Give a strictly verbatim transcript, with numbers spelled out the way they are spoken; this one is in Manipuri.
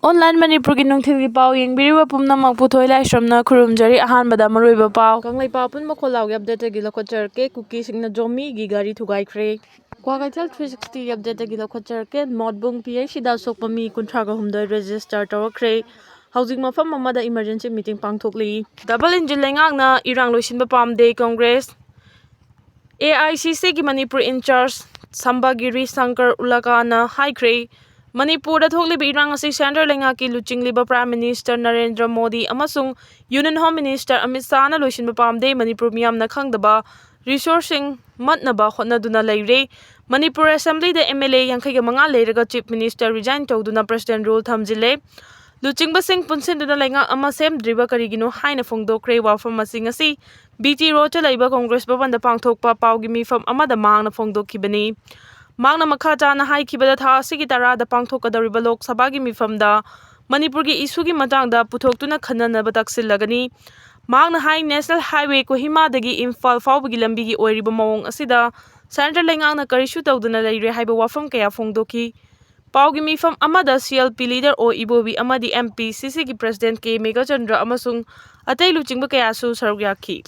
Online ꯃꯅꯤꯄꯨꯔꯒꯤ ꯅꯨꯡꯊꯤꯜꯒꯤ ꯄꯥꯎ ꯌꯦꯡꯕꯤꯔꯤꯕ ꯄꯨꯝꯅꯃꯛꯄꯨ ꯊꯣꯏ ꯂꯥꯏꯁ꯭ꯔꯝꯅ ꯈꯨꯔꯨꯝꯖꯔꯤ꯫ ꯑꯍꯥꯟꯕꯗ ꯃꯔꯨꯑꯣꯏꯕ ꯄꯥꯎ꯫ ꯀꯪꯂꯩꯄꯥꯛ ꯑꯄꯨꯟꯕ ꯈꯣꯜꯂꯥꯎꯒꯤ updateꯇꯒꯤ ꯂꯧꯈꯠꯆꯔꯛꯀꯦ꯫ ꯀꯨꯀꯤꯁꯤꯡꯅ ꯖꯣꯃꯤꯒꯤ ꯒꯥꯔꯤ ꯊꯨꯒꯥꯏꯈ꯭ꯔꯦ꯫ ꯀ꯭ꯋꯥꯀꯩꯊꯦꯜ three sixtyꯒꯤ updateꯇꯒꯤ ꯂꯧꯈꯠꯆꯔꯛꯀꯦ꯫ ꯃꯣꯠꯕꯨꯡ PHCꯗ ꯑꯁꯣꯛꯄ ꯃꯤ ꯀꯨꯟꯊ꯭ꯔꯥꯒ ꯍꯨꯝꯗꯣꯏ register ꯇꯧꯔꯛꯈ꯭ꯔꯦ꯫ ꯍꯧꯖꯤꯛ ꯃꯐꯝ ꯑꯃꯗ emergency meeting ꯄꯥꯡꯊꯣꯛꯂꯤ꯫ Double engine ꯂꯩꯉꯥꯛꯅ ꯏꯔꯥꯡ ꯂꯣꯏꯁꯤꯟꯕ ꯄꯥꯝꯗꯦ꯫ Congress AICCꯒꯤ Manipur in charge ꯁꯝꯕꯒꯤꯔꯤ Shankar ꯎꯂꯀꯥꯅ ꯍꯥꯏꯈ꯭ꯔꯦ꯫ ꯃꯅꯤꯄꯨꯔꯗ ꯊꯣꯛꯂꯤꯕ ꯏꯔꯥꯡ ꯑꯁꯤ centre ꯂꯩꯉꯥꯛꯀꯤ ꯂꯨꯆꯤꯡꯂꯤꯕ Prime Minister ꯅꯔꯦꯟꯗ꯭ꯔ ꯃꯣꯗꯤ ꯑꯃꯁꯨꯡ Union Home Minister ꯑꯃꯤꯠ ꯁꯥꯍꯅ ꯂꯣꯏꯁꯤꯟꯕ ꯄꯥꯝꯗꯦ꯫ ꯃꯅꯤꯄꯨꯔ ꯃꯤꯌꯥꯝꯅ ꯈꯪꯗꯕ resourceꯁꯤꯡ ꯃꯠꯅꯕ ꯍꯣꯠꯅꯗꯨꯅ ꯂꯩꯔꯦ꯫ ꯃꯅꯤꯄꯨꯔ Assemblyꯗ MLA ꯌꯥꯡꯈꯩꯒ ꯃꯉꯥ ꯂꯩꯔꯒ Chief Minister resign ꯇꯧꯗꯨꯅ President rule ꯊꯝꯖꯤꯜꯂꯦ꯫ ꯂꯨꯆꯤꯡꯕꯁꯤꯡ ꯄꯨꯟꯁꯤꯟꯗꯨꯅ ꯂꯩꯉꯥꯛ ꯑꯃ ꯁꯦꯝꯗ꯭ꯔꯤꯕ ꯀꯔꯤꯒꯤꯅꯣ ꯍꯥꯏꯅ ꯐꯣꯡꯗꯣꯛꯈ꯭ꯔꯦ꯫ ꯋꯥꯐꯝ ꯑꯁꯤꯡ ꯑꯁꯤ BT Roadꯇ ꯂꯩꯕ Congress ꯚꯕꯟꯗ ꯄꯥꯡꯊꯣꯛꯄ ꯄꯥꯎꯒꯤ ꯃꯤꯐꯝ ꯑꯃꯗ ꯃꯍꯥꯛꯅ ꯐꯣꯡꯗꯣꯛꯈꯤꯕꯅꯤ꯫ ꯃꯍꯥꯛꯅ ꯃꯈꯥ ꯇꯥꯅ ꯍꯥꯏꯈꯤꯕꯗ, ꯊꯥ ꯑꯁꯤꯒꯤ ꯇꯔꯥꯗ ꯄꯥꯡꯊꯣꯛꯀꯗꯧꯔꯤꯕ ꯂꯣꯛ ꯁꯚꯥꯒꯤ ꯃꯤꯐꯝꯗ ꯃꯅꯤꯄꯨꯔꯒꯤ issueꯒꯤ ꯃꯇꯥꯡꯗ ꯄꯨꯊꯣꯛꯇꯨꯅ ꯈꯟꯅꯅꯕ ꯇꯛꯁꯤꯜꯂꯒꯅꯤ꯫ ꯃꯍꯥꯛꯅ ꯍꯥꯏ, National Highway ꯀꯣꯍꯤꯃꯥꯗꯒꯤ ꯏꯝꯐꯥꯜ ꯐꯥꯎꯕꯒꯤ ꯂꯝꯕꯤꯒꯤ ꯑꯣꯏꯔꯤꯕ ꯃꯑꯣꯡ ꯑꯁꯤꯗ centre ꯂꯩꯉꯥꯛꯅ ꯀꯔꯤꯁꯨ ꯇꯧꯗꯅ ꯂꯩꯔꯦ ꯍꯥꯏꯕ ꯋꯥꯐꯝ ꯀꯌꯥ ꯐꯣꯡꯗꯣꯛꯈꯤ꯫ ꯄꯥꯎꯒꯤ ꯃꯤꯐꯝ ꯑꯃꯗ CLP leader ꯑꯣ ꯏꯕꯣꯕꯤ ꯑꯃꯗꯤ MPCCꯒꯤ President ꯀꯦ ꯃꯦꯘꯆꯟꯗ꯭ꯔ ꯑꯃꯁꯨꯡ ꯑꯇꯩ ꯂꯨꯆꯤꯡꯕ ꯀꯌꯥꯁꯨ ꯁꯔꯨꯛ ꯌꯥꯈꯤ꯫